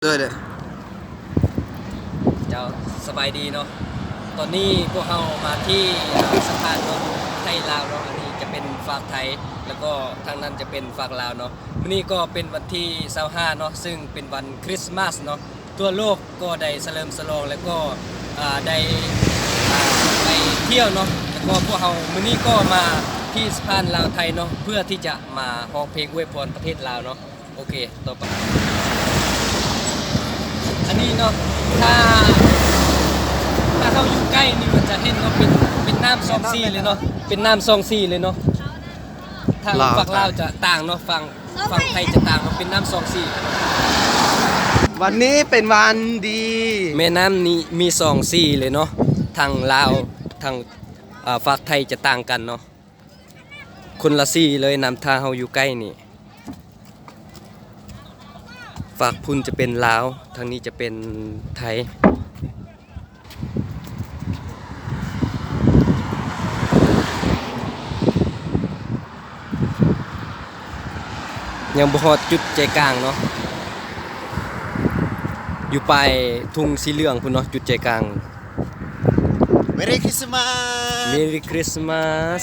ເດີ ເຈົ້າ ສະບາຍດີເນາະ. ຕອນນີ້ພວກເຮົາມາທີ່ ອ່າ ສະພານເນາະ ໄທລາວເນາະ. ອັນນີ້ຈະເປັນຟາກໄທ ແລ້ວກໍທາງນັ້ນຈະເປັນຟາກລາວເນາະ. ມື້ນີ້ກໍເປັນວັນທີຊາວຫ້າເນາະ ຊຶ່ງເປັນວັນຄຣິສມາສເນາະ. ທົ່ວໂລກກໍໄດ້ສະເຫຼີມສະຫຼອງ ແລ້ວກໍ ອ່າ ໄດ້ ອ່າ ໄປທ່ຽວເນາະ. ແລ້ວກໍພວກເຮົາມື້ນີ້ກໍມາທີ່ສະພານລາວໄທເນາະ ເພື່ອທີ່ຈະມາຮ້ອງເພງອວຍພອນປະເທດລາວເນາະ. ໂອເຄ ຕໍ່ໄປ ອັນນີ້ເນາະ ຖ້າ ຖ້າເຮົາຢູ່ໃກ້ນີ້ມັນຈະເຫັນເນາະ ເປັນ ເປັນນ້ຳສອງສີເລີຍເນາະ ເປັນນ້ຳສອງສີເລີຍເນາະ. ທາງ ລາວ ຝັ່ງລາວຈະຕ່າງເນາະ ຝັ່ງ ຝັ່ງໄທຈະຕ່າງເນາະ ເປັນນ້ຳສອງສີ. ວັນນີ້ເປັນວັນດີ ແມ່ນ້ຳນີ້ມີສອງສີເລີຍເນາະ ທາງລາວ ທາງ ອ່າ ຟາກໄທຈະຕ່າງກັນເນາະ. ຄົນລະສີເລີຍ ນຳ ຖ້າເຮົາຢູ່ໃກ້ນີ້ ຟາກພຸ້ນຈະເປັນລາວ ທາງນີ້ຈະເປັນໄທ. ຍັງບໍ່ຮອດຈຸດໃຈກາງເນາະ ຢູ່ປາຍທຸງສີເຫຼືອງພຸ້ນເນາະ ຈຸດໃຈກາງ. Merry Christmas Merry Christmas.